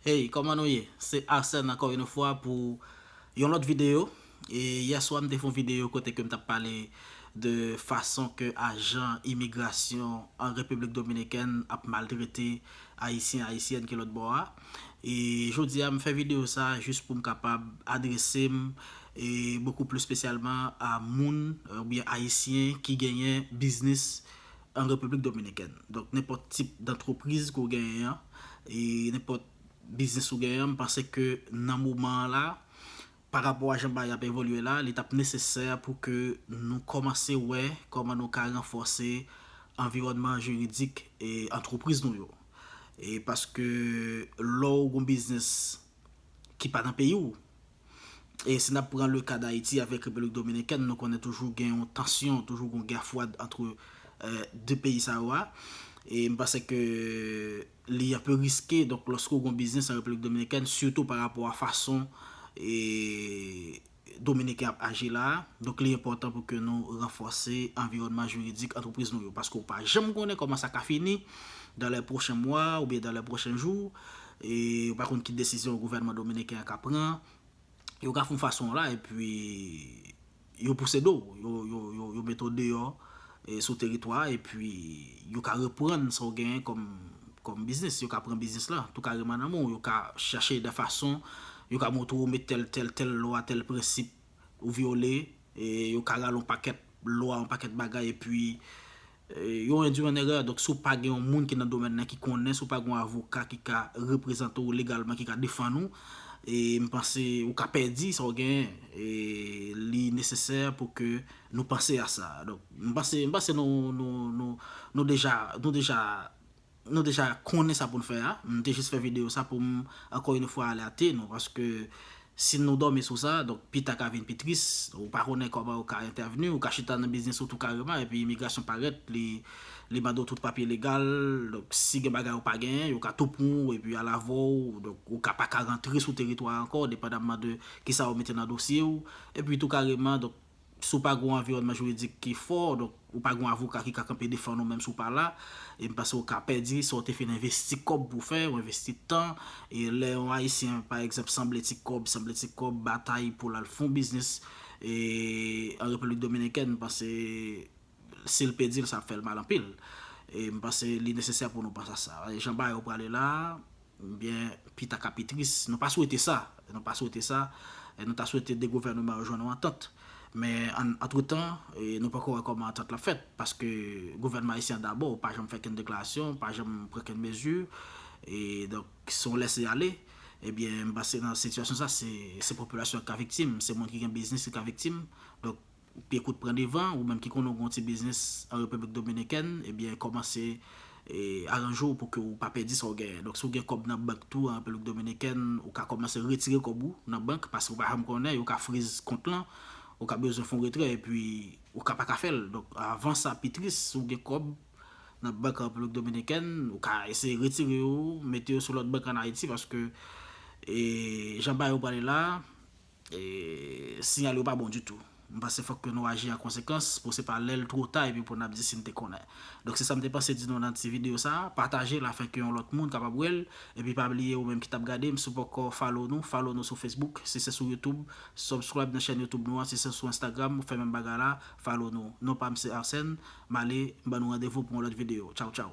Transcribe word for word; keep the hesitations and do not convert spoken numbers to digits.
Hey, kòman nou ye? Se Arsène ankò yon fwa pou yon lòt videyo. E yè swa m te fè yon videyo kote ke m t ap pale de fason ke ajan imigrasyon an Repiblik Dominikèn ap maltrete Ayisyen, Ayisyèn ki lòt bò a. E jodi a m fè videyo sa jis pou m kapab adrese m e bokou plis espesyalman a moun, euh, oubyen Ayisyen ki genyen biznis an Repiblik Dominikèn. Donk, nenpòt tip dantrepriz ke w genyen an, e nenpòt biznis ou genyen an, m panse ke nan moman an la, pa rapò a jan bagay ap evolye la, li t ap nesesè pou ke nou kòmanse wè kòman nou ka ranfòse anviwònman jiridik e antrepriz nou yo. E paske lè w gon biznis ki pa nan peyi w, e si n ap pran le ka Dayiti avèk Repiblik Dominikèn, nou konnen toujou gen yon tansyon, toujou gen yon gè fwad antre, euh, de peyi sa yo a. E m panse ke li anpe riske, donk, lòske w gon biznis an Repiblik Dominikèn, sitou pa rapò a fason, e, Dominiken ap aji la a. Donk, li enpòtan pou ke nou ranfòse anviwònman jiridik antrepriz nou yo, paske w pa janm konnen kòman sa ka fini dans les prochains mois oubyen dans les prochains jours. E ou pa konn ki desizyon gouvènman dominiken an ka pran. Yo ka fè yon fason la, epi yo pouse do w, yo, yo, yo, yo mete w deyò, e, sou teritwa a, epi yo ka reprann sa w genyen kòm, kòm biznis. Yo ka pran biznis la tou kareman nan men w. Yo ka chache de fason, yo ka montre w met tèl, tèl, tèl lwa, tèl prensip ou vyole, e yo ka rale yon pakèt lwa, yon pakèt bagay, epi, e, yo endui an erè. Donk, si w pa gen yon moun ki nan domèn nan ki konnen, si w pa gen yon avoka ki ka reprezante w legalman, ki ka defann ou, e m panse ou ka pèdi sa w genyen. E li nesesè pou ke nou panse a sa. Donk, m panse, m panse nou, nou, nou, nou deja, nou deja, nou deja konnen sa pou n fè a. M te jis fè videyo sa pou m, ankò yon fwa, alète nou, paske si nou dòmi sou sa, donk, pita ka vin pi tris. Ou pa konnen kòman ou ka entèvni, ou ka chita nan biznis ou tou kareman, epi imigrasyon parèt, li, li mande w tout papye legal. Donk, si gen bagay ou pa genyen, yo ka tou pran w, epi al avè w. Donk, ou ka pa ka rantre sou teritwa a ankò, depandamman de kisa yo mete nan dosye w. Epi tou kareman, donk, si w pa gen yon anviwònman jiridik ki fò, donk, ou pa gen yon avoka ki ka kanpe defann ou menm si w pa la, e m panse w ka pèdi sa w te fin envesti kòb pou w fè, ou envesti tan, e lè yon Ayisyen, pa egzanp, sanble ti kòb, sanble ti kòb, batay pou l al fè yon biznis, e, an Repiblik Dominikèn, m panse si l pèdi l, sa ap fè l mal anpil. E m panse li nesesè pou nou panse a sa. E jan bagay yo prale la, ebyen, pita ka pi tris. Nou pa swete sa. Nou pa swete sa. E nou ta swete de gouvènman yo jwenn yon antant. Men, an, antretan, e, nou poko wè kòman antant la fèt. Paske gouvènman ayisyen an dabò pa janm fè kenn deklarasyon, pa janm pran kenn mezi. E donk, se yon lese ale. Ebyen, m panse nan sitiyasyon sa, se, se popilasyon an ki ka viktim, se moun ki gen biznis ki ka viktim. Donk, pye kout pran devan, ou menm ki konnen w gen yon ti biznis an Repiblik Dominikèn, ebyen, kòmanse, e, aranje w pou ke w pa pèdi sa w genyen. Donk, si w gen kòb nan bank tou an Repiblik Dominikèn, ou ka kòmanse retire kòb ou nan bank, paske w pa janm konnen, yo ka friz kont lan, ou ka bezwen fè yon retrè, epi ou ka pa ka fè l. Donk, avan sa pi tris, si w gen kòb nan bank an Repiblik Dominikèn, ou ka eseye retire yo, mete yo sou lòt bank an Ayiti, paske, e, jan bagay yo prale la, e, siyal yo pa bon ditou. M panse fòk ke nou aji an konsekans pou se pa lè l twò ta epi pou n ap di si n te konnen. Donk, se sa m te panse di nou nan ti videyo sa a. Pataje l afin ke yon lòt moun kapab wè l. Epi pa bliye, ou menm ki t ap gade m, si w poko follow nou, follow nou sou Facebook. Si se sou YouTube, subscribe nan chèn YouTube nou an. Si se sou Instagram, ou fè menm bagay la, follow nou. Non pa m se Arsène. M ale, m ban nou randevou pou yon lòt videyo. Tchaw, tchaw.